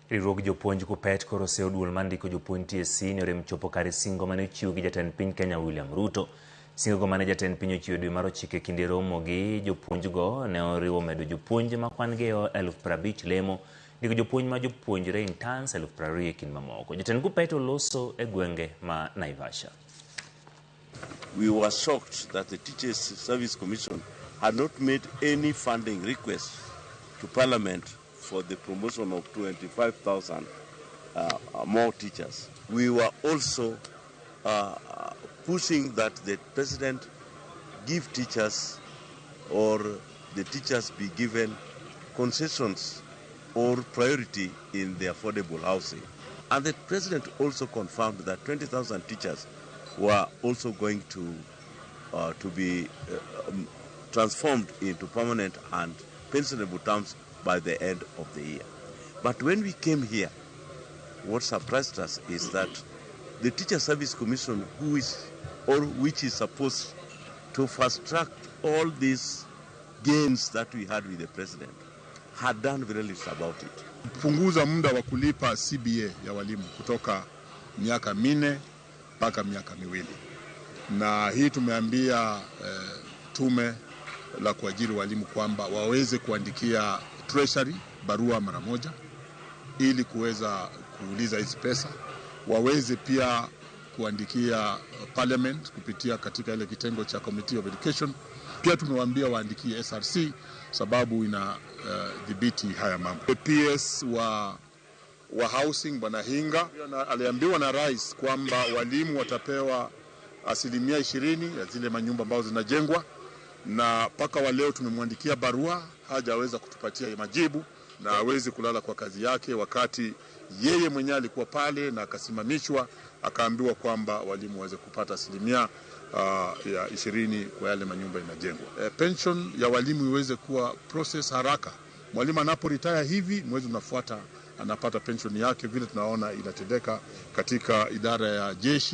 Riwruog jopuonj KUPPET koro oseyo duol mar ndiko jopuonj TSC ni orem chopo kare singo mane ochiw gi jatend piny Kenya William Ruto. Singogo mane jatend piny ochiwo e dwe mar ochiko e kinde romo gi jopuonjgo ne oriwo medo jopuonj ma kwan gi 50,000 lemo, ndiko jopuonj ma jopuonjre interns 20,000 e kind mamoko. Jatend KUPPET oloso e gwenge ma Naivasha. We were shocked that the Teachers Service Commission had not made any funding request to Parliament for the promotion of 25,000 more teachers. We were also pushing that the President give teachers, or the teachers be given concessions or priority in the affordable housing. And the President also confirmed that 20,000 teachers were also going to be transformed into permanent and pensionable terms by the end of the year. But when we came here, what surprised us is that the Teacher Service Commission, who is or which is supposed to fast track all these gains that we had with the President, had done very little about it. Punguza muda wa kulipa CBA ya walimu kutoka miaka 4 mpaka miaka 2. Na hii tumeambia tume la kuajiri walimu kwamba waweze kuandikia Treasury barua mara moja ili kuweza kuuliza hizi pesa, waweze pia kuandikia Parliament kupitia katika ile kitengo cha Committee of Education. Pia tumewaambia waandikie SRC sababu ina dhibiti haya mambo. PS wa housing Bwana Hinga aliambiwa na rais kwamba walimu watapewa 20% ya zile manyumba ambazo zinajengwa, na mpaka wa leo tumemwandikia barua hajaweza kutupatia majibu, na hawezi kulala kwa kazi yake wakati yeye mwenyewe alikuwa pale na akasimamishwa, akaambiwa kwamba walimu waweze kupata 20% kwa yale manyumba inajengwa. Pension ya walimu iweze kuwa process haraka. Mwalimu anapo retire hivi, mwezi unafuata anapata pension yake, vile tunaona inatendeka katika idara ya jeshi.